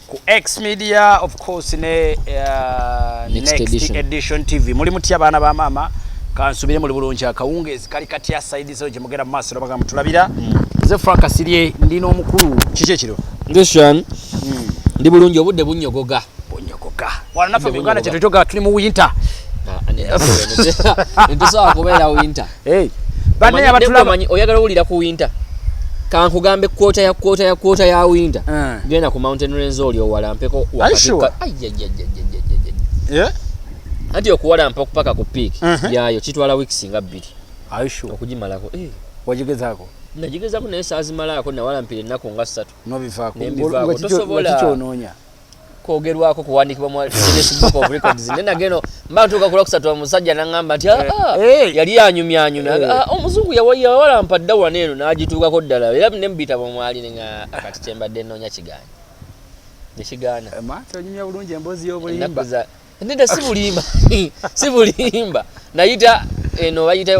Ku X Media, of course, ne Next Next Edition. Edition TV. Muli mutya, abaana ba maama? Kansubire muli bulungi. Akawungeezi kali katya side zo gye mugenda mu maaso nabaga mutulabira? Nze Frank Asirye, ndi n'omukulu. Kiki ekiro? Ngeshan, ndi bulungi, obudde bunnyogoga. Bunyogoga wano naffe mu Budde Uganda. bunnyogoga. Kyetujoga tuli mu winter. Ntusobola kubeera winter. Hey. Banne abatulaba. Omanyi, oyagala owulira ku winter, kankugambe quarter ya quarter ya quarter ya winter. Genda ku Mountain Rwenzori owalampeko. Are you sure? Yeah? Anti okuwalampa okupaka ku peak yayo kitwala weeks nga 2 Are you sure? okugimalako. Eh, Wagigezaako? Nagigezaako naye saazimalaako, nawalampira ennaku nga 3. Nobivaako? Nembivaako. Nga Tosobola. kikyonoonya. Kwogerwako, kuwandiikibwa mu Guinness Book of Records. Naye nageno mba ntuuka ku lwakusatu, omusajja naŋŋamba nti "Ah, ah," yali anyumyanyumya. "Ah, omuzungu yawalampa dda wano eno n'agituukako ddala." Era ne mubitabo mwali nenga kati kyembadde nnoonya kigaana, nekigaana. Maate onyumya bulungi emboozi Ennaku y'obulimba. za nedda, si bulimba, si bulimba. Nayita eno bayita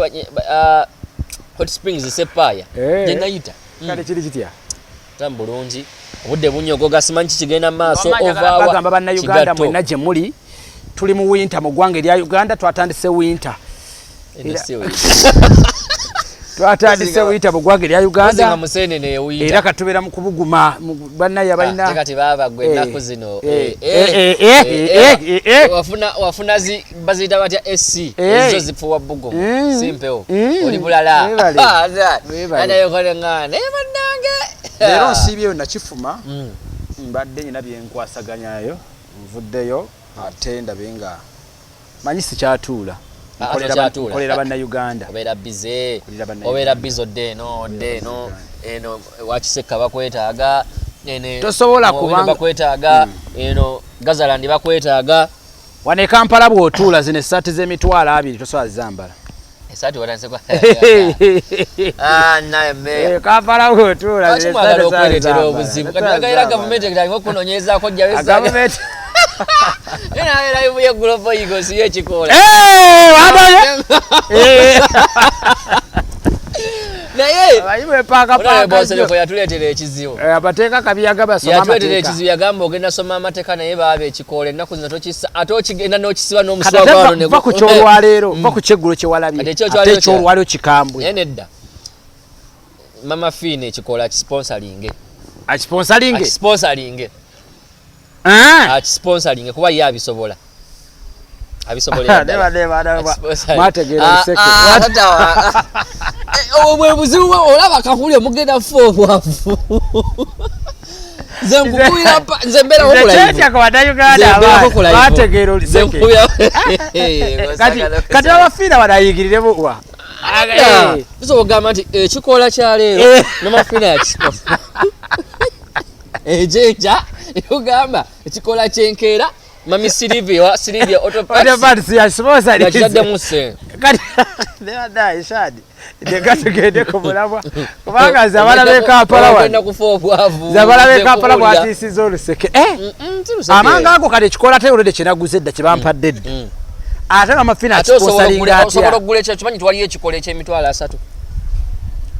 Hot Springs Sepaaya gye nayita. Kale kiri kitya? Tamu bulungi, obudde bunyogoga, simanyi kikigenda mu maaso. Bagamba Ovaawa bannayuganda kigatto. mwenna gye muli, tuli mu winter mu ggwanga erya Uganda. Twatandise winter. Eno si winter. Twatandise winter mu ggwanga erya Ozinga Uganda. musenene ewinter. Era katubeera mu kubuguma bannaye abalina Kati baaba gwe ennaku zino wafuna zi baziyita batya, AC ezo zifuwa bugumu, si mpewo. Oli bulala. Weebale. Weebale. Anayokolenga naye bannange. Leero nsiibyeyo nakifuma. Mbadde nyina byenkwasaganyayo, nvuddeyo ate ndabe nga manyi sikyatuula. Ah, Nkolera tokyatuula. Nkolera bannayuganda. Obeera busy. Nkolera bannayuganda. Obeera busy, odde eno, odde eno, eno wakisekka bakwetaaga eno. Tosobola Owino kubanga bakwetaaga eno, Gazalandi bakwetaaga. Wano e Kampala bw'otuula, zino essaati z'emitwalo 20 tosobola zambala. Esaati watandise kwa Ah, naye meya. Eh, Kampala bw'otuula Lwaki zino mwagala essaati tosobola okwereetera zambala. obuzibu? Kati Tosobola bagayira zambala. gavumenti etandika okunoonyerezaako jjayo Ah, esaati. gavumenti. Naye live ye Global Eagles yo ekikoola. Eh, wadaye. Eh, Naye abayi bepaakapaaka Bosereko nnyo. yatuleetera ekizibu. Eh, abateeka kabiyaga basoma Yatuleetera amateeka. ekizibu, yagamba ogenda soma amateeka naye baaba ekikoola ennaku zino tokissa, ate okigenda n'okisiba Kati n'omusuwa ate gwano ne va ku kyolwaleero, va ku kyeggulo kye walabye. Kati Ate ekyolwaleero ekyolwaleero kikambwe. Naye nedda, Mama Fiina ekikoola akisponsalinge. Akisponsalinge. Akisponsalinge. Ah! Akisponsalinge kuba ye abisobola, abisobolera ddala. Ne mwategeera oluseke. Obwo bwe buzibu olaba kakuli omugenda fa obwavu. Nze nkukubira nze mbeerawo Nze ku live. kyetya ku bannayuganda Nze mbeerako abaana ku live. bategeera Nze oluseke. Kati abafiina banayigirire wa? Tusobola okugamba nti ekikoola kya leero Mama Fiina yakisponsa, ekyenkya ekugamba ekikoola kyenkeera Mami Silivia wa Silivia Auto Parts yakitaddemu ssente. Kati nebaddaye shadi, leka tugende ku mulamwa kubanga nze abaana b'e Kampala wano Ogenda kufa obwavu. nze abaana b'e Kampala Nze nkubuulira. bwatiisiza oluseke. Eh, Mm, si luseke. Amanga ago kati ekikola ate olwedde kyenaguze edda kyebampadde edda, ate Mama Fiina Ate osobola akisponsalinga osobola atya? okugula ekyo, kimanyi nti waliyo ekikola eky'emitwalo 30.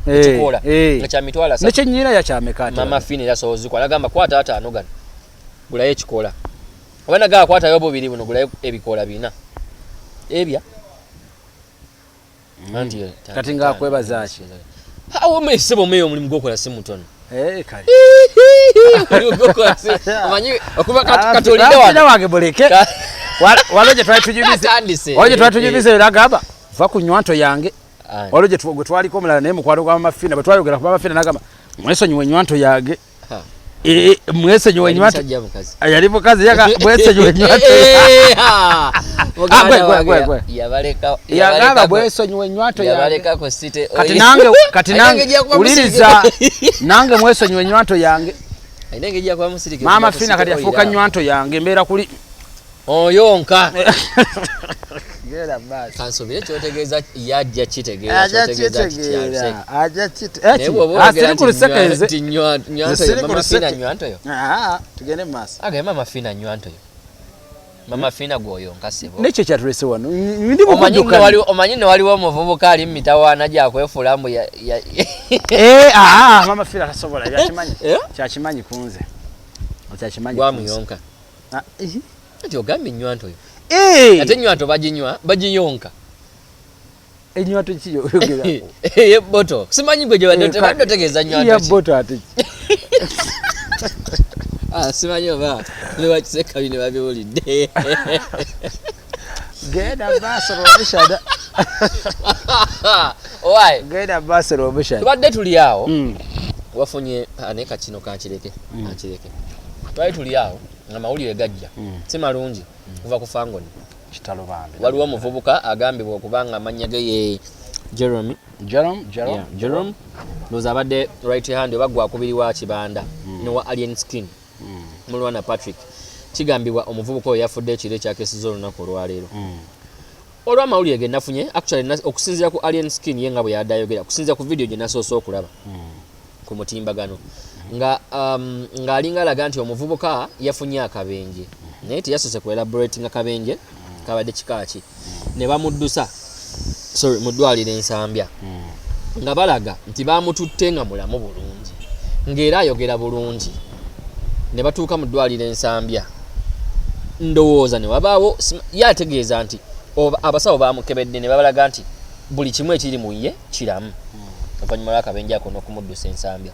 Ekikoola nga kya mitwalo 30. Nekyenyina yakyameka ate? Mama Fiina era asobola ozikola, agamba kwata ataano gano gulayo ekikola, oba nagamba kwatayo bubiri buno gulayo ebikoola bina ebya. Anti Kati ng'akwebaza ki? Awo sebo meyo, omulimu gwokola si mutono. Eh, kale. Omulimu gwokola omanyi okuba katolidde Fiina wano wange muleke. Waliwo gye twali tunyumiza Atandise. waliwo gye twali tunyumiza era agamba va ku nywanto yange. Ani? Waliwo gwe twaliko omulala naye mukwano gwa Mama Fiina, bwe twayogera ku Mama Fiina nagamba mwesonyiwe enywanto yange. Ha. Eh, mwesonyiwe Yali enywanto. musajja mukazi? Yali mukazi, yaga mwesonyiwe enywanto yange. Eh, ha. Ah, Muganda gwe, gwe, wange gwe. yabaleka Yagamba bwesonyiwe enywanto yange. Yabaleka ku site. Kati nange kati Alina nange engeri yakuba wuliriza musirike. nange mwesonyiwe enywanto yange. Alina engeri yakuba musirike. Maama Fiina kati yafuuka nywanto yange, mbeera kuli Oyonka. Genda maaso. Kansobire kyotegeeza yajja kitegeera Ajja kyotegeeza kitegeera. kikyaluse. Ajja kite Naye bw'oba Ah, oyogera siri ku nti luseke nze. nti nywanto Nze yo, siri ku Mama Fiina luseke. nywanto yo. Ah, tugende mu maaso. Agaye Mama Fiina nywanto yo. Mama Fiina gw'oyonka ssebo. Nekyo ekyatulese wano ndi Omanyi nno mukujjukana. omanyi nno waliwo omuvubuka ali mu mitawaana gyakwefuula mbu Eh, ah, Mama Fiina tasobola, kyakimanyi. Eh? Kyakimanyi ku nze. Okyakimanyi? Gwamuyonka. Ah, eh. Ati ogambye ennywanto yo. Eh! Ate ennywanto baginywa, bagiyonka. Enywanto ki yoyogera? Eyebboto. Simanyi gwe gye badde otegeeza nnywanto Ya ki. boto ate ki? Ah, simanyi oba ne bakiseka bino babiwulidde. Genda maaso Rwomushana. Owaaye, Genda maaso Rwomushana. tubadde tuli awo. Wafunye ah, naye kakino kankireke, kankireke. Twali tuli awo nga amawulire gajja si malungi kuva ku Fangoni. Kitalo bambi. Waliwo omuvubuka agambibwa okuba nga amannya ge ye Jeremy. Jerome, Jerome. Yeah, Jerome ndowooza abadde right hand oba gwakubiri wa Kibanda nowa Alien Skin Mulwana Patrick. Kigambibwa omuvubuka oyo yafudde ekiro ekyakesiza olunaku olwaleero. Olw'amawulire ge nafunye, actually okusinziira ku Alien Skin ye nga bwe yabadde ayogera, okusinziira ku video gye nasoose okulaba ku mutimbagano, nga ng'alinga alaga nti omuvubuka yafunye akabenje, naye teyasoose ku elaboratinga kabenje kabadde kika ki, ne bamuddusa, sorry, mu ddwaliro Ensambya, nga balaga nti bamututte nga mulamu bulungi, ng'era ayogera bulungi. Ne batuuka mu ddwaliro Ensambya, ndowooza ne wabaawo ye ategeeza nti abasawo bamukebedde ne babalaga nti buli kimu ekiri mu ye kiramu, oluvannyuma lw'akabenje ako n'okumuddusa Ensambya.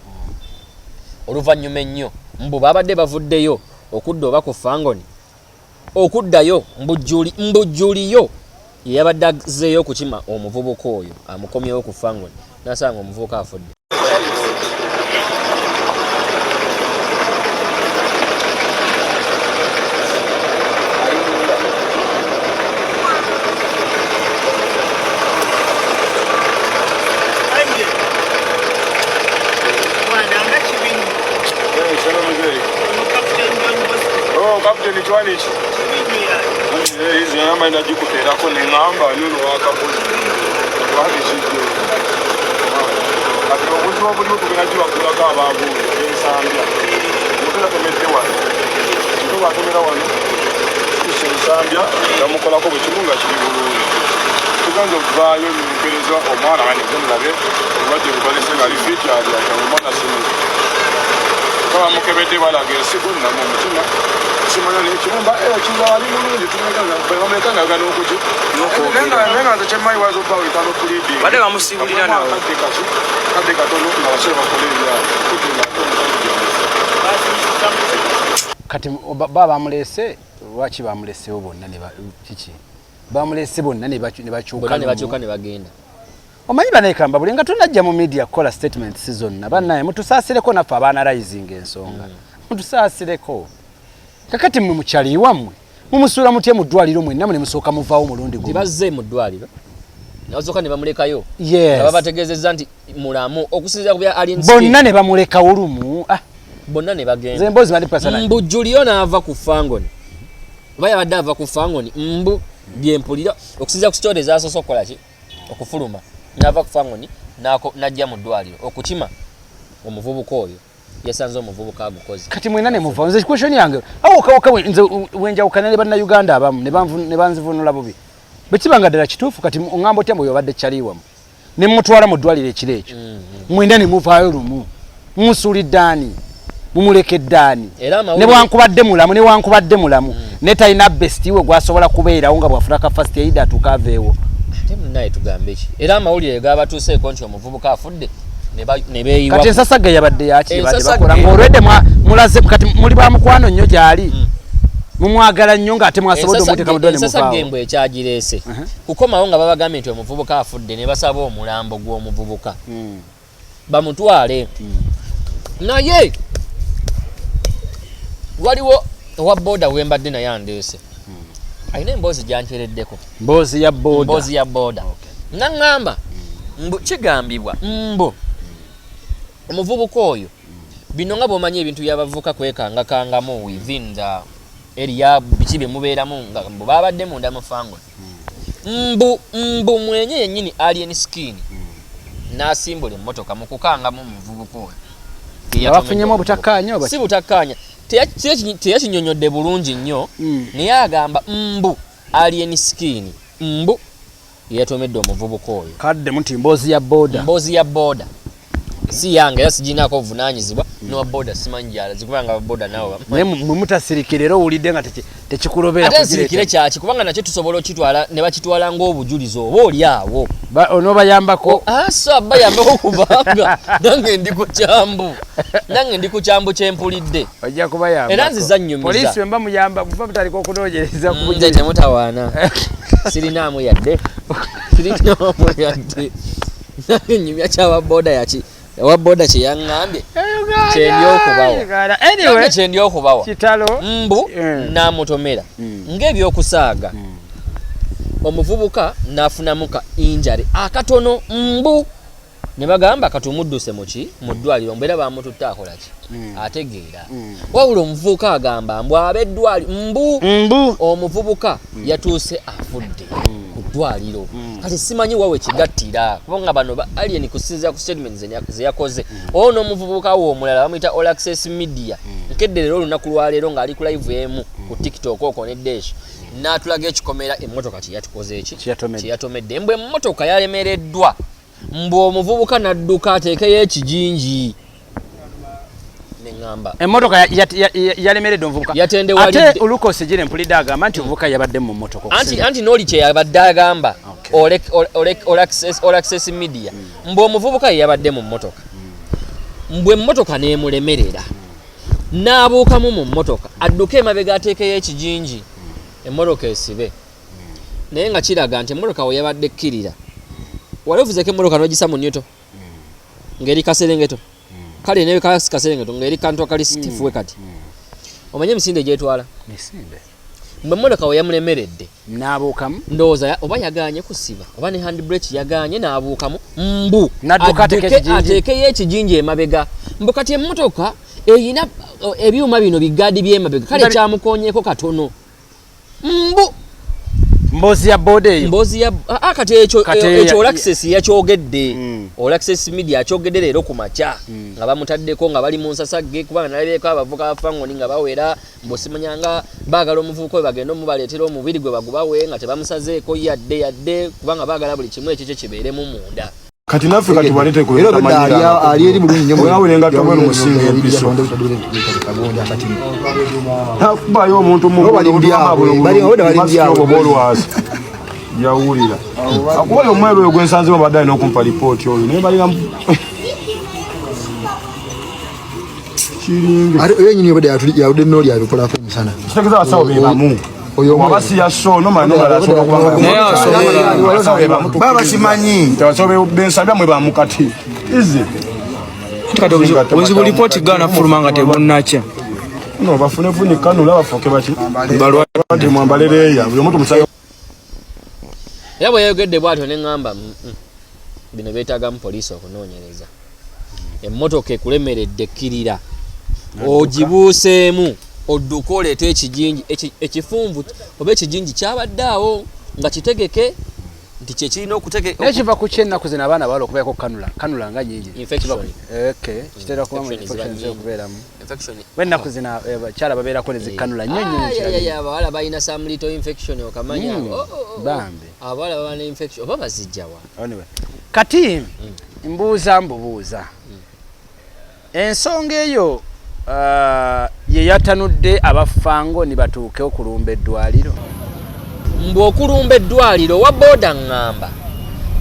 Oluvannyuma ennyo mbu babadde bavuddeyo okudda oba ku Fangoni okuddayo, mbujjuliyo ye yabadde azzeeyo okukima omuvubuka oyo amukomyewo ku Fangoni, n'asanga omuvubuka afudde. Captain Chwanichi. Hizi nyama inajikuterako neŋŋamba nuno wakakozi wabikijjo kati obuzibu obuliwo tugenda gibaggulako abagundi ensambya omupiira tomedde wano nto batomera wano tusa ensambya bamukolako buli kimu nga kiri bulungi. Tugenza okuvaayo nempereza omwana wange mulabe obulwadde bubalese nga ali fiiti alyaka omwana simu bamukebedde balaga ensigo namu omutima simanya nekibumba kiza ali mulungi bamuleka nga agana okuki naye nga nze kyemmanyi waza obba wetano okulidinga Badde bamusiibulira nawe. Akadde kaki kadde katono nga bakyere bakola ebyabwe kugenda ate omusajja. Kati ba bamulese, lwaki bamulesewo bonna ne kiki? Bamulese bonna ne bakyuka Bonna ne lumu. bakyuka ne bagenda. Omanyi bannayekamba buli nga tonajja mu media kukola statements zonna, bannaye mutusaasireko naffe abaanalizinga ensonga. Mutusaasireko. Kakati mmwe mukyali wammwe mumusuula mutya mu ddwaliro mwenna ne musooka muvaawo omulundi gumu? Tebazze mu ddwaliro, ne basooka ne bamulekayo. Yes. Nga babategeezezza nti mulamu okusinziira ku bya Alien Skin. Bonna ne bamulekawo lumu. Ah, Bonna ne bagenda. nze emboozi bali personal. Mbu Julio n'ava ku Fangoni, oba yabadde ava ku Fangoni, mbu byempulira okusinziira ku story ezasoose okukola ki okufuluma, n'ava ku Fangoni n'ajja mu ddwaliro okukima omuvubuka oyo, yasanze omuvubuka agukoze. Kati mwena ne muva, nze question yange awo kawuka nze wenjawukana ne bannayuganda abamu ne banzivunula bubi. Bwe kiba nga ddala kituufu, kati oŋŋamba otya mbu obadde kyali wamu ne mumutwala mu ddwaliro ekiro ekyo, mwenda ne muvaayo lumu, mumusuulidde ani, mumulekedde ani? Era amawulire- Ne bwankubadde mulamu, ne wankubadde mulamu, ne talina besti we gwasobola kubeerawo nga bwafuna ka first aid atuuka aveewo. Ate munnaye tugambe ki? Era amawulire gabatuuseeko nti omuvubuka afudde ne beeyiwa. Kati ensasagge yabadde yaki badde Ensasagge- bakola ng'olwedde mulaze kati muli ba mukwano nnyo gy'ali, mumwagala nnyo ng'ate mwasobodde omuteeka mu ddwaliro ne Ensasagge muvaawo. embwe ekyagireese kukomawo nga babagambye nti omuvubuka afudde, ne basaba omulambo gw'omuvubuka bamutwale. Naye waliwo owa booda wembadde naye andeese, alina emboozi gyankyereddeko. Mboozi ya booda. Mboozi ya booda. Naŋŋamba mbu kigambibwa mbu omuvubuka oyo, bino nga bw'omanyi ebintu by'abavubuka kwekangakangamu within the area, biki bye mubeeramu, nga mbu babadde munda mu Fangoni, mbu mwenye yennyini Alien Skin n'asimbula emmotoka mu kukangamu omuvubuka oyo. Nga bafunyemu obutakkaanya oba Si butakkaanya. Teyakinyonyodde bulungi nnyo, naye agamba mbu Alien Skin mbu yeyatomedde omuvubuka oyo. Kaddemu nti mboozi ya booda. Mboozi ya booda. Si yange era siginaako obuvunaanyizibwa. Nowa boda simanyi gyalaze, kubanga ababoda nawe Naye mwe mutasirikire, era owulidde nga tekikulobera. Ate nsirikire kyaki? Kubanga nakyo tusobola okitwala ne bakitwala ng'obujulizi oba oli awo. Onoobayambako. Asa bayambeko, kubanga nange ndi ku kyambu, nange ndi ku kyambu kyempulidde. Ojja kubayamba. Era nziza nnyumiza. Poliisi bwe mba muyamba, muba mutandika okunoonyereza ku Nze bujulizi. Temutawaana, sirinaamu yadde, sirinaamu yadde. Nange nyumya kyaba boda yaki, owa boda kye yaŋŋambye kyendi okubawa. Uganda. Anyway, Nange kyendi okubawa. Kitalo. Mbu n'amutomera ng'ebyokusaaga, omuvubuka n'afunamu ka injury akatono, mbu ne bagamba katumudduse muki mu ddwaliro, mbu era bamututte akola ki, ategeera. Wabula omuvubuka agamba mbu ab'eddwaliro mbu Mbu omuvubuka yatuuse afudde ku ddwaliro. Kati simanyi wawe kigattira, kubanga bano ba alien kusinziira ku statement ze yakoze owo n'omuvubuka we omulala bamuyita All Access Media. Nkedde leero, olunaku lwaleero, ng'ali ku live emu ku TikTok okwo ne Dash, n'atulaga ekikomera emmotoka kyeyatukoze eki. Kyeyatomedde. Kyeyatomedde. Mbwe emmotoka yalemereddwa, mbu omuvubuka n'adduka ateekeyo ekijinji, neŋŋamba Emmotoka yalemeredde omuvubuka. Yatendewalidde. Ate olukosi gire mpulidde agamba nti omuvubuka yabadde mu mmotoka. Anti n'oli kye yabadde agamba, All Access Media, mbu omuvubuka ye yabadde mu mmotoka, mbu emmotoka n'emulemerera, n'abuukamu mu mmotoka adduke emabega ateekeyo ekijinji emmotoka esibe. Naye nga kiraga nti emmotoka we yabadde ekkirira, wali ovuzeeko emmotoka n'ogisa mu neutral ng'eri kaserengeto, kale ne kasi kaserengeto ng'eri kantu akali stiff we, kati omanye emisinde gyetwala. Misinde. Mbu emmotoka we yamulemeredde, N'abuukamu. Ndowooza oba yaganye kusiba oba ne handbrake yaganye, n'abuukamu, mbu N'adduka ateeke adduke ekijinji. Ateekeyo ekijinji emabega. Mbu kati emmotoka erina ebyuma bino bigaadi by'emabega, kale kyamukonyeko katono, mbu Mboozi ya boda eyo. Mboozi ya kati ekyo. Kati Ekyo All Access yakyogedde. All Access Media akyogedde leero ku makya nga bamutaddeko nga bali mu nsasagge, kubanga nalabyeko abavuka ba fangoni nga bawera, mbu simanyanga baagala omuvubuka we bagende omubaleetera omubiri gwe bagubawe nga tebamusazeeko yadde yadde, kubanga baagala buli kimu ekyo kye kibeeremu munda. Kati naffe kati balete. Era obedda ali eri bulungi nnyo. Oyawule engatto bweru musinga empiso. Takubayo omuntu. Bo bali mbyabwe, obedda bali mbyabwe. Olwazi yawulira akuba oyo omweru oyo gwensanze babadde alina okumpa lipooti oyo, naye balina kiringa. Ate oyo nyini obedda yaludde n'oli abikolako emisana. Kitegeeza abasawo be bamu. Oyo omweru. Waba si ya so nomala nomala asobola okuba Naye asobola. Abasawo be bamu. Baba bakimanyi. Nti abasawo bensabya mwe bamu kati izi. Kati obuzibu lipooti gaana fuluma nga tebunakya. No bafune funi kanula bafuuke baki. Balwadde. Mwambalereya buli omuntu musawo. Era bwe yayogedde bw'atyo ne ŋŋamba, bino beetaagamu poliisi okunoonyereza. Emmotoka ekulemeredde ekkirira, ogibuuseemu, odduke oleete ekijinji ekifunvu oba ekijinji kyabadde awo nga kitegeke nti kyekirina okutege. Naye kiva ku ki ennaku zino abaana bawala okubeerako kanula kanula nga nyingi? Infection. Okay, kitera kuba mu Infection ziba infection nnyingi. okubeeramu. Infection. Ennaku zino abakyala babeerako nezikanula nnyo nnyo. Ah, nnyo. ya, abawala balina some little infection okamanya. Oh. Bambi. Abawala baba ne infection oba bazijjawa? Anyway, kati mbuuza mbubuuza ensonga eyo ye yatanudde abafango ni batuuke okulumba eddwaliro. Mbu okulumba eddwaliro, wa booda ŋŋamba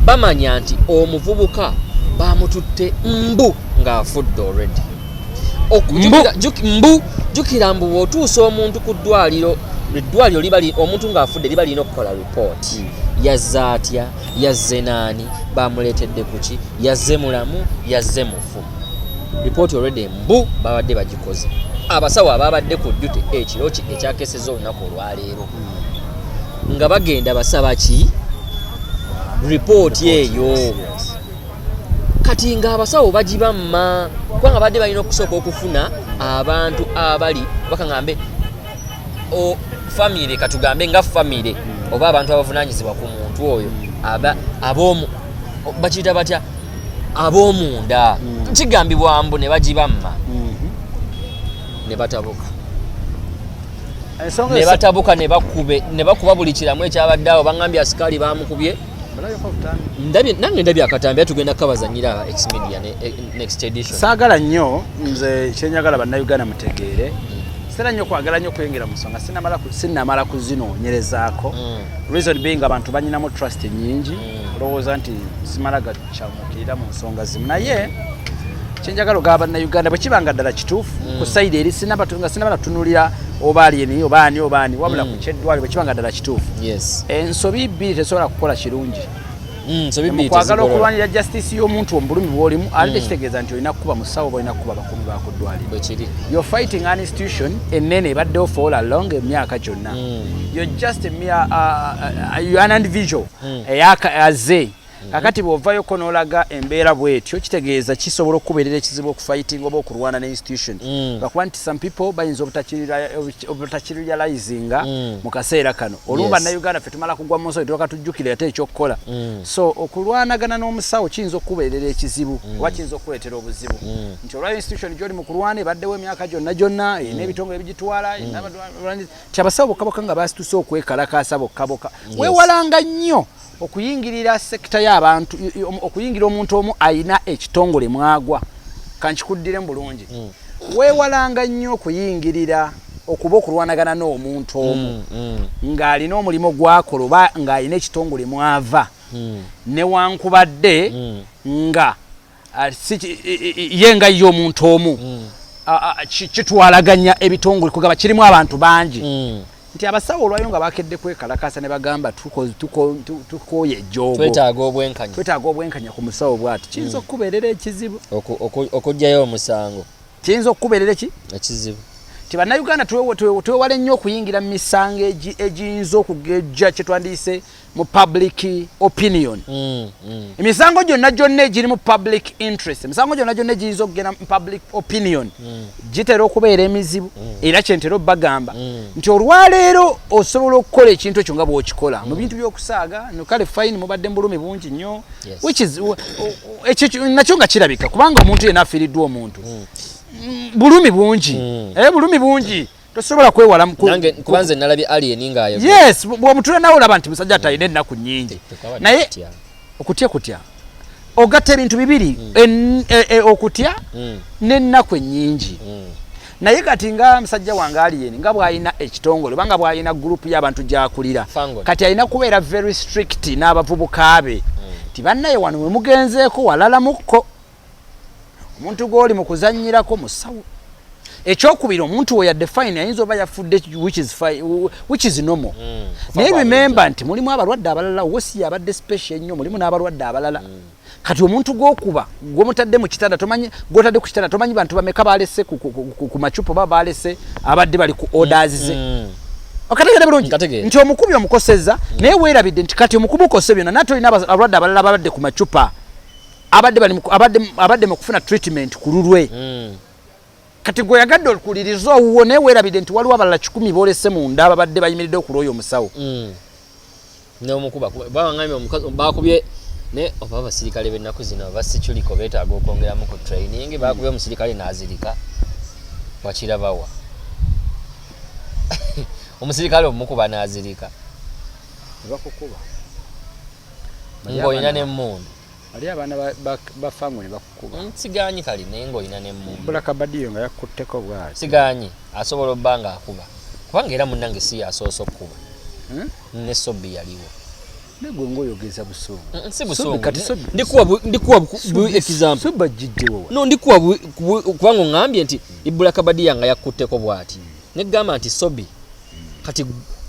bamanya nti omuvubuka bamututte mbu ng'afudde already. Mbu jjukira mbu bw'otuusa omuntu ku ddwaliro, eddwaliro liba omuntu ng'afudde liba lirina okukola ripooti. Yazze atya? Yazze naani? Bamuleetedde kuki? Yazze mulamu? Yazze mufu? Ripooti already mbu babadde bagikoze abasawo ababadde ku duty ekiro ki ekyakeseza olunaku olwaleero, nga bagenda basaba ki? Ripooti eyo. Kati ng'abasawo bagibamma kubanga badde balina okusooka okufuna abantu abali bakaŋambe o famire, katugambe nga famire oba abantu abavunanyizibwa ku muntu oyo, ab'omu bakiyita batya, ab'omunda. Kigambibwa mbu ne bagibamma ne batabuka. Ensonga Ne batabuka ne bakube ne bakuba buli kiramu ekyabadde awo. Baŋŋambye asikaali bamukubye. Olabyeko obutambi? Ndabye, nange ndabye akatambi, era tugenda kabazanyira aba X Media ne Next Edition. Saagala nnyo, nze kyenjagala Bannayuganda mutegeere, sera nnyo kwagala nnyo okuyingira mu nsonga sinnamala kuzinoonyerezaako. Reason being, abantu banyinamu trust nyingi, olowooza nti simala gakyamukirira mu nsonga zimu. Naye kyenjagala ogaba Bannayuganda, bwe kiba nga ddala kituufu ku side eri, nga sinaba natunuulira oba alieni oba ani oba ani, wabula ku kyeddwaliro, bwe kiba nga ddala kituufu, ensobi bbiri tesobola kukola kirungi. Nsobi bbiri Mukwagala tezigolola. okulwanira justice y'omuntu omulumi bw'olimu, ate tekitegeeza nti olina kukuba musawo oba olina kukuba bakuumi ba ku ddwaliro. Bwe kiri. You're fighting an institution enene ebaddewo for all along, emyaka gyonna. You're just a mere, you're an individual eyaka aze. Kakati bw'ovayoko n'olaga embeera bw'etyo, kitegeeza kisobola okubeerera ekizibu okufighting oba okulwana ne institution, lwakuba nti some people bayinza obutakirealizinga mu kaseera kano. Olumu Bannayuganda ffe tumala kugwa mu nsobi, tulaka tujjukire ate ekyokukola. So okulwanagana n'omusawo kiyinza okubeerera ekizibu oba kiyinza okukuleetera obuzibu, nti olwa institution gy'oli mu kulwana ebaddewo emyaka gyonna gyonna, erina ebitongole ebigitwala, erina nti abasawo bokka bokka nga basituse okwekalakaasa bokka bokka. Weewalanga nnyo okuyingirira sector y'abantu, okuyingira omuntu omu ayina ekitongole mwagwa. Kankikuddiremu bulungi. Weewalanga nnyo okuyingirira okuba okulwanagana n'omuntu omu ng'alina omulimu gwakola oba ng'alina ekitongole mwava, newankubadde nga ye nga ye omuntu omu kitwalaganya ebitongole, kugamba kirimu abantu bangi. Nti abasawo olwayo nga bakedde kwekalakasa ne bagamba tukooye ejjoogo, twetaaga obwenkanya, twetaaga obwenkanya ku musawo bwati, kiyinza okukubeerera ekizibu. Okuggyayo omusango. Kiyinza okukubeerera ki? Ekizibu. Ti Bannayuganda twewale nnyo okuyingira mu misango egiyinza okugejja kyetwandiyise mu public opinion. Emisango gyonna gyonna egiri mu public interest, emisango gyonna gyonna egiyinza okugenda mu public opinion, gitera okubeera emizibu. Era kyentera obbagamba nti olwaleero osobola okukola ekintu ekyo nga bw'okikola mu bintu by'okusaaga, no kale fine, mubadde mu bulumi bungi nnyo, which is ekyo nakyo nga kirabika, kubanga omuntu yenna afiiriddwa omuntu, bulumi bungi. Bulumi bungi, tosobola kwewala Nange kuba nze nalabye Alien ng'ayogera. Yes, bw'omutula nawe olaba nti musajja atalina ennaku nnyingi. Tekwabadde Naye kutya. okutya kutya ogatta ebintu bibiri, okutya n'ennaku ennyingi. Naye kati nga musajja wange Alien nga bw'alina ekitongole oba nga bw'alina gurupu y'abantu gy'akulira, Fangon. kati alina kubeera very strict n'abavubuka be, ti bannaye wano we mugenzeeko walalamukko, omuntu gw'oli mu kuzannyirako musawo. Ekyokubiri, omuntu we yadde fine ayinza oba yafudde, which is fine, which is normal, naye remember nti mulimu abalwadde abalala. Wosi abadde special ennyo, mulimu n'abalwadde abalala. Kati omuntu gwokuba gwomutadde mu kitanda, tomanyi gwotadde ku kitanda, tomanyi bantu bameka balese ku macupa oba balese abadde bali ku orders ze. Okategere bulungi? Nkategeera. Nti omukubi omukoseza, naye weerabidde nti kati omukubi okose byonna, nate olina abalwadde abalala babadde ku macupa, abadde bali abadde mu kufuna treatment ku lulwe. Kati gwe yagadde okuliriza owuwo, naye weerabidde nti waliwo abalala 100 boolese munda ababadde bayimiridde okulwoyo omusawo. N'omukuba bawangambye omukazi bakubye ne oba abasirikale b'ennaku zino aba security beetaaga okwongeramu ku training. Bakubye omusirikale n'azirika, wakirabawa omusirikale omukuba n'azirika? Bakukuba ng'olina n'emmundu. Ali abaana bafangu ne bakukuba. Siganyi kali, naye ng'olina n'emmundu. Bulaka badiyo nga yakutteko bwati. Siganyi, asobola obba ng'akuba, kubanga era munnange si yasoose okukuba. Ne Sobi yaliwo. Negwe ngaoyogeza busungu. Si busungu. Kati Sobi- Ndikuwa bu example. Sobi ajjiddewo wa? No, ndikuwa kubanga oŋŋambye nti Ibula Kabadiya nga yakutteko bw'ati, negamba nti Sobi kati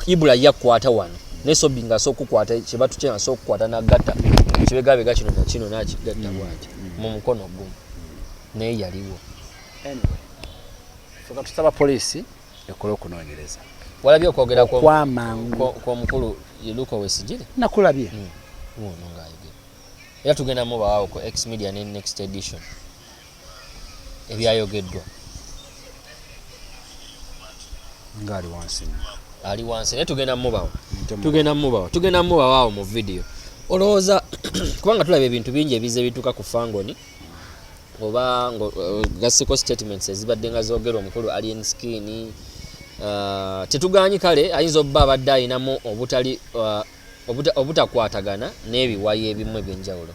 Ibula yakwata wano, ne Sobi ng'asobola okukwata kibatu kye, asobola okukwata n'agatta ekibegabega kino nakino n'akigatta bw'ati mu mukono gumu, naye yaliwo. Anyway, ffe tusaba poliisi ekole okunoonyereza Walabye okwogera okwamangu. kw'omukulu Luka Wesigire? Nakulabye. Wuuno ng'ayogera, era tugenda mubawaawo ku X Media ne Next Edition ebyayogeddwa. Ngaali wansi nnyo. Ali wansi, naye tugenda mubawa. Ntemu. Tugenda mubawa awo mu vidiyo. Olowooza kubanga tulaba ebintu bingi ebize bituuka ku Fangoni, oba gaseko statements ezibadde nga zogerwa omukulu Alien Skin, tetuganyi kale ayinza obba abadde ayinamu obutali Obutakwatagana n'ebiwayi ebimu ebyenjawulo.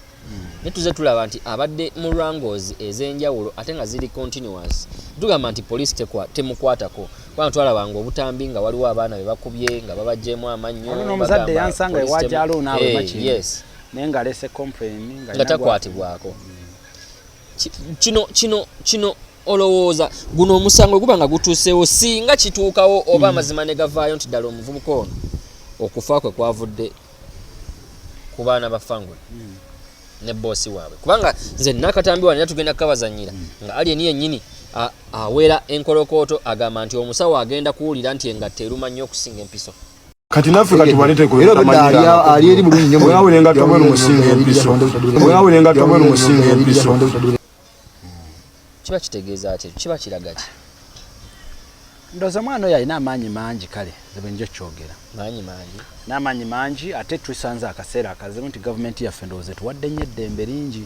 Naye tuze tulaba nti abadde mu wrangles ez'enjawulo ate nga ziri continuous. Tugamba nti poliisi temukwatako, kubanga twalabanga obutambi nga waliwo abaana be bakubye nga babaggyemu amannyo. Waliwo n'omuzadde Bagamba yansanga poliisi ewa Jalo naawe Makindye. Naye ng'alese complain nga alina takwatibwako. Kino olowooza guno omusango guba nga gutuuseewo, singa kituukawo oba amazima ne gavaayo nti ddala omuvubuka ono okufa kwe kwavudde ku baana ba Fangone ne boosi waabwe, kubanga nze nakatambi wano era tugenda kukabazanyira nga Alien yennyini awera enkolokooto, agamba nti omusawo agenda kuwulira nti engatto eruma nnyo okusinga empiso. Kati naffe kati walete. Era obedda ali eri bulungi nnyo. Oyawula engatto bwenu musinga empiso, oyawula engatto bwenu musinga empiso. Kiba kitegeeza ki? Kiba kiraga ki? Ndowooza omwana oyo alina amaanyi mangi. Kale nze bwe nja kyogera. Maanyi mangi. N'amaanyi mangi, ate tusanze akaseera akazibu nti gavumenti yaffe ndowooza etuwadde nnyo eddembe lingi.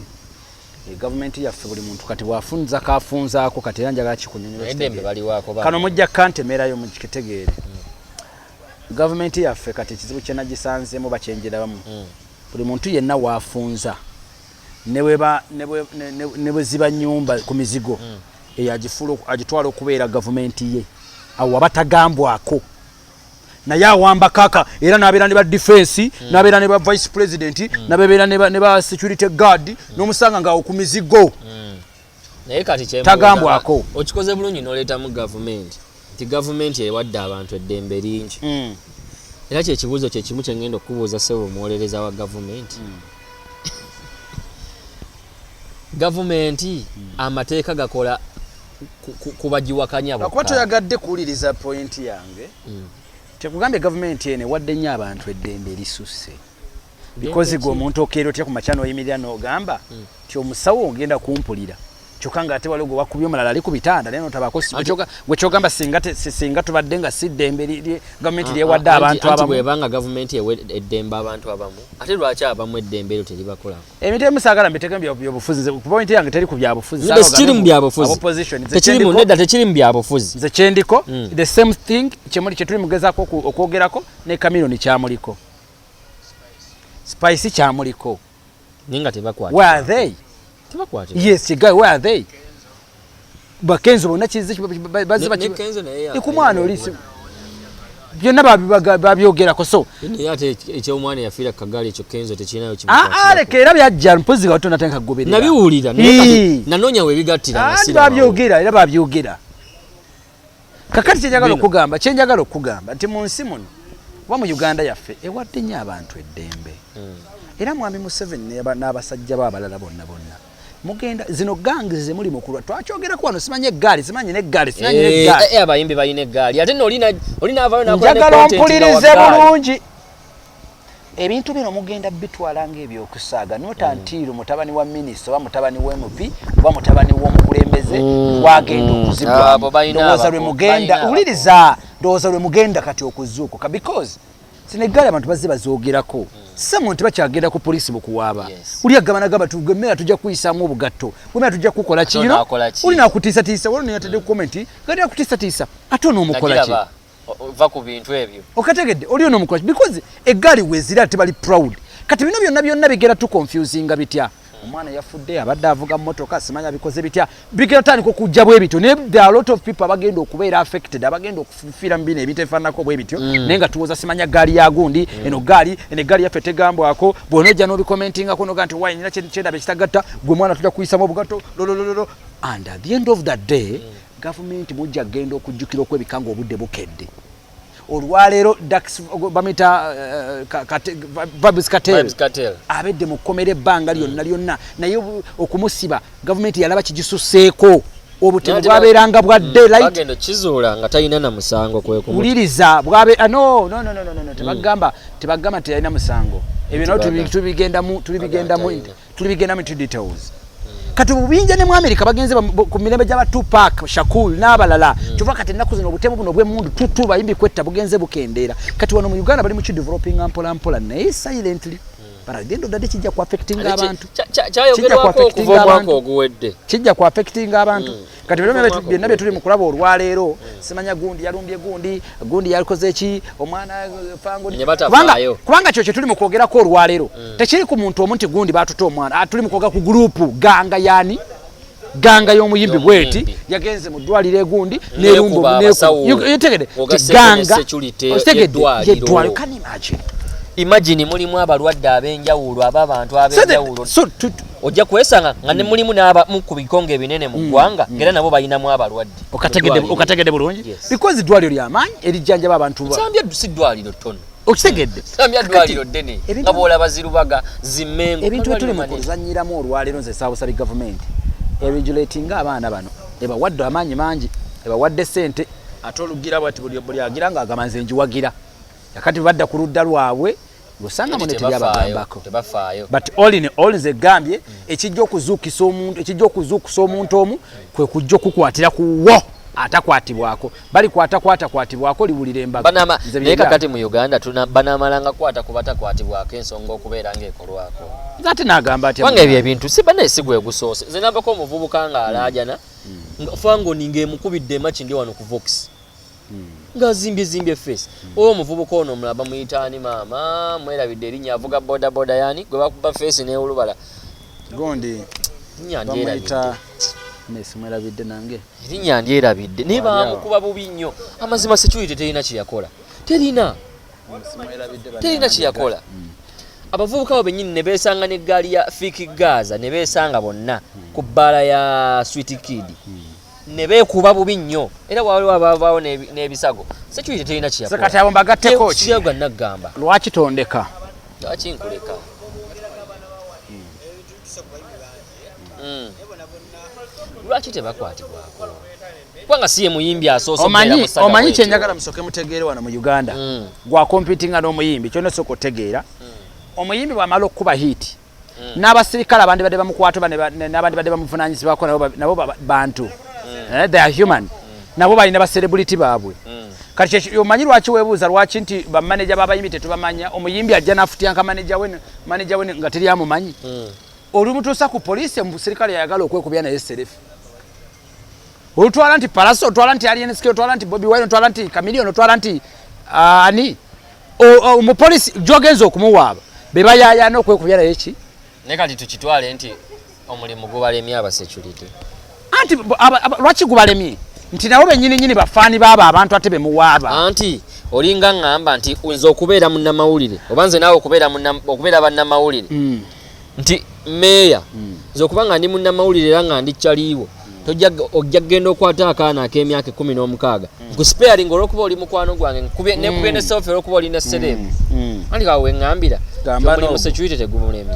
Gavumenti yaffe buli muntu kati bw'afunza kafunzaako. Kati era njagala kikunyonyola. Eddembe baliwaako kano mujja kantemerayo mukitegeere. Gavumenti yaffe kati ekizibu kye nagisanzeemu bakyenjerabamu, buli muntu yenna waafunza ne bweba- ne bwe ziba nyumba ku mizigo eyo agifuula agitwala okubeera gavumenti ye. Awo waba tagambwako, naye awamba kaka era n'abeera ne ba defense, n'abeera ne ba vice president, n'abeera ne ba security guard, n'omusanga ngaawo ku mizigo. Naye kati kyembuuza, Tagambwako. Okikoze bulungi n'oleetamu gavumenti nti gavumenti ewadde abantu eddembe lingi, era kyekibuuzo kyekimu kyengenda okukubuuza, ssebo omuwolereza wa gavumenti. Gavumenti amateeka gakola ku bagiwakanya Lwakuba bokka. Toyagadde kuwuliriza point yange. Tekugambye gavumenti eno ewadde nnyo abantu eddembe erisusse, because gwe omuntu okeera otya ku makya n'oyimirira n'ogamba nti omusawo ogenda kumpulira, kyokka nga ate waliwo gwe wakubye omulala ali ku bitanda naye notabaako? Gwe kyogamba singa tubadde nga si ddembe gavumenti lyewadde abantu Anti abamu. Bwebanga gavumenti ewa eddembe abantu abamu, ate lwaki abamu eddembe eryo teribakolako? Ebintu ebimu saagala mbiteeke mu byobufuzi. Nze point yange teri ku byabufuzi. Nedda, sikiri mu byabufuzi. Opposition. Nze Tekiri mu nedda, tekiri mu byabufuzi. Nze kyendiko, the same thing kyemuli kyetuli mugezaako okwogerako ne Chameleone kyamuliko, Spice kyamuliko. Naye nga tebakwata. Where are they? Tebakwata. Yes, kigawe, where are they? Bakenzo bonna kizi bazze. Ne Kenzo naye Ku mwana oli byonna babyogerako, so Naye ate ekyomwana yafiira ku kagaali, ekyo Kenzo tekirinayo. Aa, leka, era byajja mpozi nga tonatandika kugoberera. Nabiwulira, naye kati nanoonya webigattira nga Anti sirabawo. Babyogera, era babyogera. Kakati kyenjagala Bino. okugamba, kyenjagala okugamba nti mu nsi muno oba mu Uganda yaffe ewadde nnyo abantu eddembe. Era mwami Museveni n'abasajja be abalala bonna bonna mugenda zino gangi ze muli mukulwa, twakyogerako wano, simanyi eggaali, simanyi n'eggaali, simanyi n'eggaali. Abayimbi balina eggaali, ate nno oli naavayo n'akola ne Njagala content nga wa ompulirize ggaali. bulungi. Ebintu bino mugenda bitwala ng'ebyokusaaga, not until mutabani wa minisita oba mutabani wa MP oba mutabani w'omukulembeze wagenda okuzigwamu. Abo balina Ndowooza lwe mugenda balina. Wuliriza, ndowooza lwe mugenda kati okuzuukuka, because zino eggaali abantu bazze bazoogerako samu nti bakyagenda ku poliisi mukuwaaba. Oli agamba nagamba emmere tujja kuyisaamu obugatto, emmere tujja kukola ki? Ate onaakola ki? Oli nakutiisatiisa, waliwo neyatadde ku comment gati akutiisatiisa, ate onoomukola ki? Nagiraba, va ku bintu ebyo. Okategedde? Oli onoomukola ki? Because eggaali wezira tebali proud. Kati bino byonna byonna bigera tuconfusinga bitya? Omwana yafudde abadde avuga mmotoka, simanyi abikoze bitya, bigera tandika okujja bwe bityo. Naye there are a lot of people abagenda okubeera affected, abagenda okufiira mu bino ebintu ebifaananako bwe bityo, naye nga tuwoza simanya gaali ya gundi eno, gaali eno, eggaali yaffe tegambwako. Bw'onojja n'obicommentingako noga nti why nina kyendaba ekitagatta, gwe mwana tujja kuyisamu obugatto lolololo, and at the end of the day gavumenti mujja kugenda okujjukira okwebika nga obudde bukedde. Olwaleero Dax bamuyita Vybz Kartel. Vybz Kartel. Abedde mu kkomera ebbanga lyonna lyonna, naye okumusiba gavumenti yalaba kigisusseeko, obutemu bwabeeranga bwa daylight. Bagenda okizuula nga talina na musango, kwe kumuta. Wuliriza, bwabe no, no, no, no, no, no, tebagamba, tebagamba nti yalina musango. Ebyo nabyo tubigendamu, tulibigendamu, Talina. tulibigendamu into details. Kati obubinja ne mu America bagenze ku mirembe gy'aba Tupac Shakur n'abalala. Kyova kati ennaku zino obutemu buno obw'emmundu tutu bayimbi kwetta bugenze bukendeera. Kati wano mu Uganda bali mu kidevelopinga mpola mpola, naye silently. But at the end of the day kijja ku affectinga abantu. Kyayogerwako okuva omwaka oguwedde, kijja ku affectinga abantu. Kati byonna bye tuli mu kulaba olwaleero, simanya gundi yalumbye gundi, gundi yakoze ki, omwana Fango, kubanga kyo kye tuli mu kwogerako olwaleero tekiri ku muntu omu nti gundi batuta omwana. Tuli mu kwogera ku gurupu ganga yani gang y'omuyimbi bweti yagenze mu ddwaliro egundi nerumbo netegede gang y'eddwaliro. Can imagine, imagine mulimu abalwadde ab'enjawulo, ab'abantu ab'enjawulo, ojja kwesanga nga ne mulimu n'abamu ku bikonge ebinene mu ggwanga, era nabo balinamu abalwadde. Okategedde bulungi, because eddwaliro ly'amaanyi erijjanjaba abantu. Nsambya si ddwaliro ttono. Okitegedde? Nsambya ddwaliro ddene nga bw'olaba zirubaga zimmengo. Ebintu tuli mu kuzannyiramu olwaleero, nze saabusabi gavumenti eregulatinga abaana bano, ebawadde amaanyi mangi, ebawadde ssente, ate olugira bwati buli agira ng'agamba nze njiwagira. Kakati badda ku ludda lwabwe osanga muno teryabagambako. But all in all, nze gambye ekijja okuzuukisa omuntu, ekijja okuzuukusa omuntu omu kwe kujja okukwatira ku wo atakwatibwako, balikwata kwatakwatibwako liwulira embaga. Naye kakati mu Uganda banamalanga kwata ku batakwatibwako ensonga okubeera ng'ekolwako. Ate n'agamba atya? Kubanga ebyo ebintu si banaye si gwe gusoose. Nze nabako omuvubuka ng'alaajana Fangoni ng'emukubidde emakindye wano ku Vox, ng'azimbye zimbye face. Oyo omuvubuka ono omulala bamuyita ani? Maama, mwerabidde erinnya. Avuga boda boda, yani gwe bakuba face n'ewulubala. Gundi bamuyita nesimwerabidde nange. Erinnya ndyerabidde, naye bamukuba bubi nnyo. Amazima security terina kyeyakola, terina kyeyakola. Abavubuka abo bennyini ne beesanga n'eggaali ya Fik Gaza, ne beesanga bonna ku bbaala ya Sweet Kid, ne beekuba bubi nnyo, era waliwo abavaawo n'ebisago. Security terina kyeyakola. Kati abo mbagatteko ki? Siryaga naggamba. Lwaki tondeka? Lwaki nkuleka? Lwaki tebakwatibwako? Kubanga si ye muyimbi asoose. Omanyi kyenjagala musooke mutegeere wano mu Uganda, gwa competinga n'omuyimbi, kyonna osooka otegeera, omuyimbi bw'amala okukuba hit, n'abasirikale abandi badde bamukwata oba n'abandi badde bamuvunanyizibwako, nabo bantu, they are human, nabo balina bacelebrity baabwe. Kati omanyi lwaki weebuuza lwaki nti bamaneja b'abayimbi tetubamanya? Omuyimbi ajja n'afutyanka maneja we nga teri amumanyi. Olumutuusa ku poliisi, omusirikale yayagala okwekubya naye selfie, olutwala nti Pallaso, otwala nti Alien Skin, otwala nti Bobi Wine, otwala nti Chameleone, otwala nti ani, omupoliisi gyogenza okumuwaaba be bayayaana okwekubya naye ki. Naye kati tukitwale nti omulimu gubalemye abasecurity? Anti lwaki gubalemye? Nti nabo bennyini nyini bafaani baabo abantu ate bemuwaaba. Anti olinga ŋŋamba nti nze okubeera munnamawulire, oba nze naawe okubeera bannamawulire, nti meeya, nze okuba nga ndi munnamawulire era nga ndi kyaliiwo, ojja kugenda okwata akaana ak'emyaka 16 nkusparing olwokuba oli mukwano gwange, nekubye ne selfie olwokuba oli ne celeb. Anti kawe weŋŋambira omulimu security tegumulemye.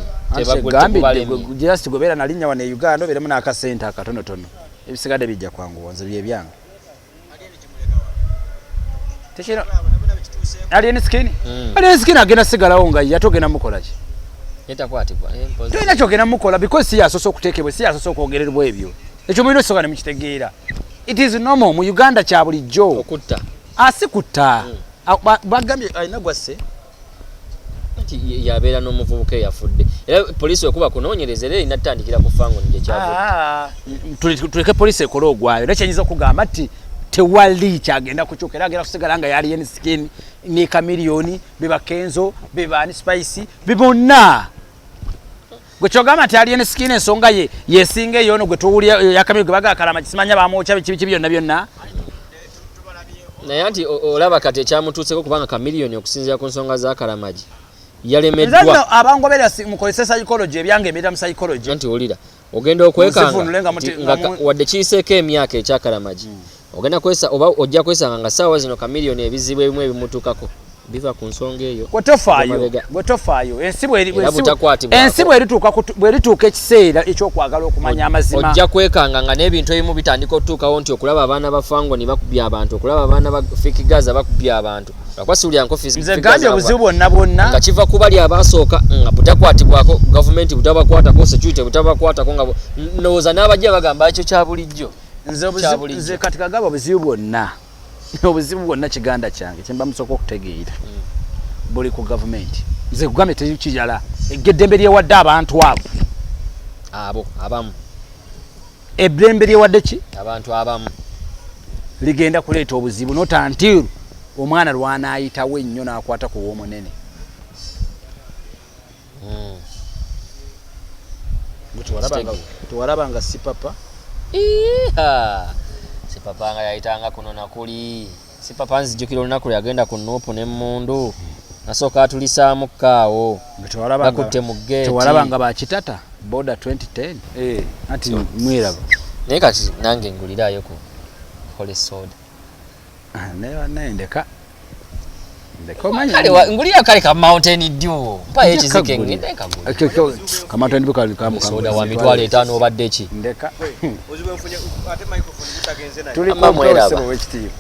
Just gobeera nalinnya wano e Uganda, obeeremu n'akasente akatonotono, ebisigadde bijja kwanguwa. Nze byebyange. Alien Skin, Alien Skin agenda sigalawo nga ye, ate ogenda mukola ki? Tolina kyogenda mukola, because si yasoose okuteekebwa, si yasoose okwogererwa ebyo. Ekyo mulina osooka ne mukitegeera, it is normal mu Uganda, kya bulijjo. Okutta? Asi kutta, bagambye alina gwasse. Nti yabeera n'omuvubuka eyafudde, era poliisi wekuba kunoonyereza era erina tutandikira ku Fangoni gyekyavudde. Tuleke poliisi ekole ogwayo, naye kyenyinza okugamba nti tewali kyagenda kukyuka, era agenda kusigala nga yali Alien Skin ne Chameleone, beba Kenzo, beba Spice, bebonna. Gwe kyogamba nti Alien Skin ensonga ye yesinga eyono gwe tuwulira yakamiri gwe bagakalama kisimanya bamwokya biki byonna byonna. Naye anti olaba kati ekyamutuuseko, kubanga Chameleone okusinziira ku nsonga za Kalamagi Nze yalemeddwa. Nno abangoberera mukozese psychology, ebyange embeera mu psychology. Anti wulira, ogenda okwekanga Munzivunule nga nti nga wadde kiyiseeko emyaka ekyakalamagi, ogenda kwesa oba ojja kwesanga nga saawa zino Chameleone ebizibu ebimu ebimutuukako biva ku nsonga eyo. Gwe tofaayo. Mabega. Gwe tofaayo, ensi Era butakwatibwako. Ensi bwerituuka ekiseera ekyokwagala okumanya amazima. Ojja kwekanga nga n'ebintu ebimu bitandika otutuukawo, nti okulaba abaana ba Fangoni bakubye abantu, okulaba abaana ba Fik Gaza bakubye abantu, lwakuba siwulyanko Nze gambye obuzibu bwonna bwonna nga kiva ku bali abasooka nga butakwatibwako, gavumenti butabakwatako, security butabakwatako, nga ndowooza n'abajja bagamba ekyo kya bulijjo. Nze Kya bulijjo. Nze kati kagaba obuzibu bwonna kiganda kyange kyemba musooka okutegeera buli ku gavumenti. Nze kugambye teri kirala. Eddembe lyewadde abantu abo. Abo abamu. Eddembe lyewadde ki? Abantu abamu. Ligenda kuleeta obuzibu, not until omwana lwanaayitawo ennyo n'akwata ku w'omunene. Tewalabanga Sipapa? Iiha! Sipapa nga yayitanga kuno nakuli. Sipapa nzijukira olunaku lwe yagenda ku NUP n'emmundu, nasooka atulisaamu kaawo. Bakutte mu ggeeti. Tewalabanga bakitata boda 2010? Anti mweraba. Naye kati nange ngulirayo ku kole soda. Ah, naye ndeka ndeka, omanyi. Kale ngulira kale ka Mountain Dew, mpayo ekizike ngende nkagule. Ka Mountain Dew kali kamu. Soda wa 50,000 obadde ki? Ndeka. Ozibu nfunye ate microphone gutagenze naye. Tuli Amma mweraba. ku wekitiibwa.